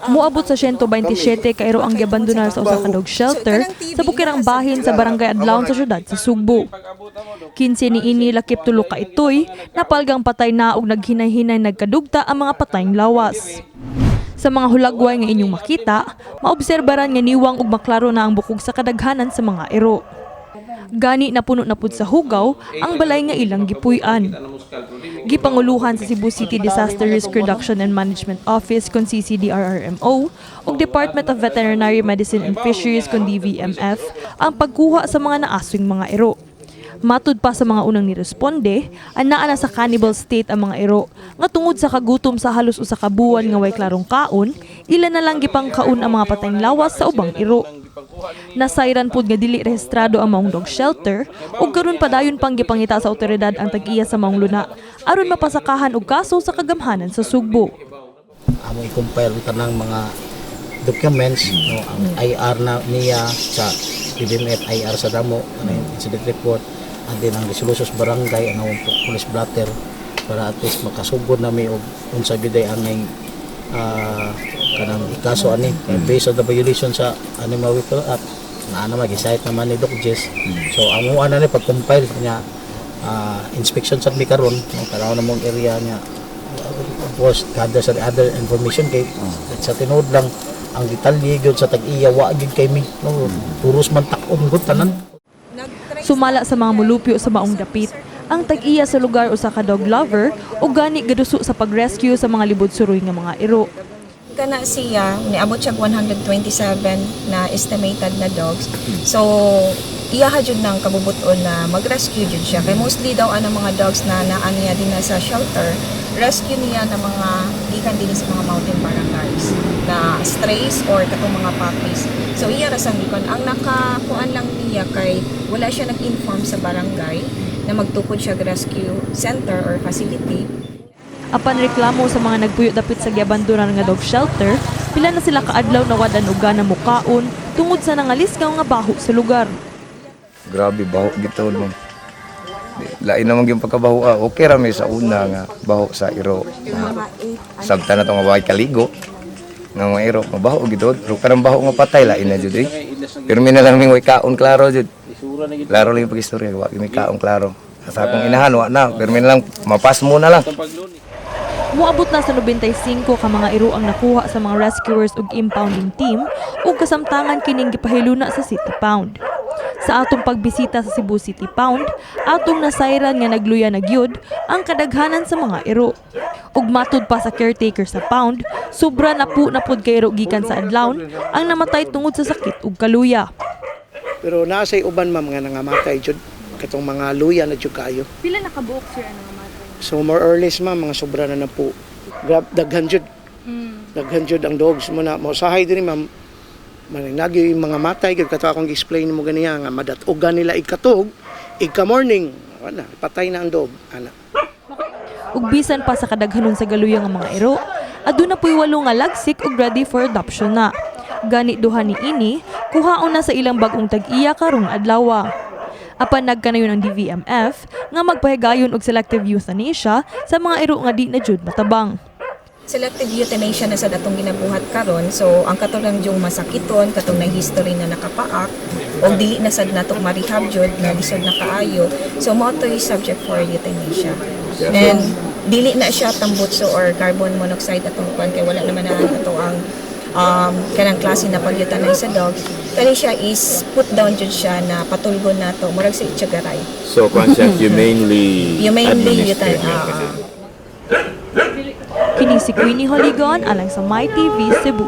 Moabot sa 127 ka iro ang giabandonar sa usa ka dog shelter sa Bukirang Bahin sa Barangay Adlaon sa syudad sa Sugbo. 15 ni ini, lakip tulo ka itoy, napalgang patay na ug naghinay-hinay nagkadugta ang mga patayng lawas. Sa mga hulagway nga inyong makita, maobserbaran nga niwang ug maklaro na ang bukog sa kadaghanan sa mga iro. Gani napuno na pud sa hugaw ang balay nga ilang gipuy-an. Gipanguluhan sa Cebu City Disaster Risk Reduction and Management Office kon CCDRRMO ug Department of Veterinary Medicine and Fisheries kon DVMF ang pagkuha sa mga naaswing mga iro. Matud pa sa mga unang niresponde, anaa na sa cannibal state ang mga iro nga tungod sa kagutom sa halos usa ka buwan nga way klarong kaon, ila na lang gipangkaon ang mga patayng lawas sa ubang iro. Nasayran pud nga dili rehistrado ang maong dog shelter ug karon padayon pang gipangita sa otoridad ang tag-iya sa maong luna aron mapasakahan og kaso sa kagamhanan sa Sugbo. Amo i-compile ang tanang mga documents, no, ang IR na niya sa PBMF, IR sa damo, ano yung incident report, and then ang resolution sa barangay, ang among police blotter, para at least makasugod na mi og unsa gyud ay ang kanang ikaso ani. Kay based on the violation sa Animal Welfare Act na ana, mag-cite naman ni Doc Jess. So amo ana ni pag-compile niya, inspection sad mi karon, no, tanaw na mong area niya. Of course, gather sa other information kay sa tinuod lang ang detalye gyud sa tag-iya wa gyud kay mi, no, puros man tak-on gud tanan. Sumala sa mga mulupyo sa maong dapit, ang tag-iya sa lugar usa ka dog lover ug gani gaduso sa pag-rescue sa mga libod suroy nga mga iro. Kana siya, niabot siya 127 na estimated na dogs. So, iya ha jud nang kabubuton na mag-rescue jud siya. Kay mostly daw ang mga dogs na naa niya din na sa shelter, rescue niya na mga gikan din sa mga mountain barangays na strays or katong mga puppies. So iya ra sang gikon. Ang nakakuan lang niya kay wala siya nag-inform sa barangay na magtukod siya og rescue center or facility. Apan reklamo sa mga nagpuyo dapit sa giabandonan nga dog shelter, pila na sila kaadlaw na wad-an og gana mukaon tungod sa nangalisgaw nga baho sa lugar. Grabe, baho gito, no. Lain naman yung pagkabaho. Ah, okay ra may sa una nga baho sa iro. Sabta na to nga way kaligo nga mga iro, mabaho gito. Pero kanang baho nga patay, lain na jud eh. Pero mi na lang may way kaon klaro jud. Klaro lang yung pag-istorya, wa may kaon klaro. Sa akong inahan wa na, pero mi na lang mapas mo na lang. Moabot na sa 95 ka mga iro ang nakuha sa mga rescuers ug impounding team ug kasamtangan kining gipahiluna sa City Pound. Sa atong pagbisita sa Cebu City Pound, atong nasayran nga nagluya na gyud ang kadaghanan sa mga iro. Ug matud pa sa caretaker sa pound, sobra na po na pud kay iro gikan sa Adlaon ang namatay tungod sa sakit ug kaluya. Pero naa say uban, ma'am, nga nangamatay jud, katong mga luya na jud kayo. Pila na kabuok, sir, ang namatay? So more or less, ma'am, mga sobra na na po. Grab daghan jud. Daghan jud ang dogs mo na mosahay diri, ma'am. Managi yung mga matay gyud kato akong gi-explain mo ganiya nga madat-ogan nila ikatug, ika morning, wala, patay na ang dog ana. Ug bisan pa sa kadaghanon sa galuya nga mga iro, aduna puy walo nga lagsik ug ready for adoption na. Gani duha ni ini, kuhaon na sa ilang bag-ong tag-iya karong adlaw. Apan nagkanayon ang DVMF nga magpahigayon og selective euthanasia sa mga iro nga di na jud matabang. Selective euthanasia na sa datong ginabuhat karon. So ang kato lang yung masakiton, katong na history na nakapaak o dili na sad nato ma-rehab jud na lisod na kaayo, so mao to'y subject for euthanasia. Then dili na siya tambutso or carbon monoxide atong kuan kay wala naman na ato ang kanang klase na pag-euthanize sa dog. Kani siya is put down jud siya na patulgon nato, murag sa itchagaray. So, kwan siya, humanely Humanely administered. euthanize. Kini si Queenie Holigon alang sa My TV Cebu.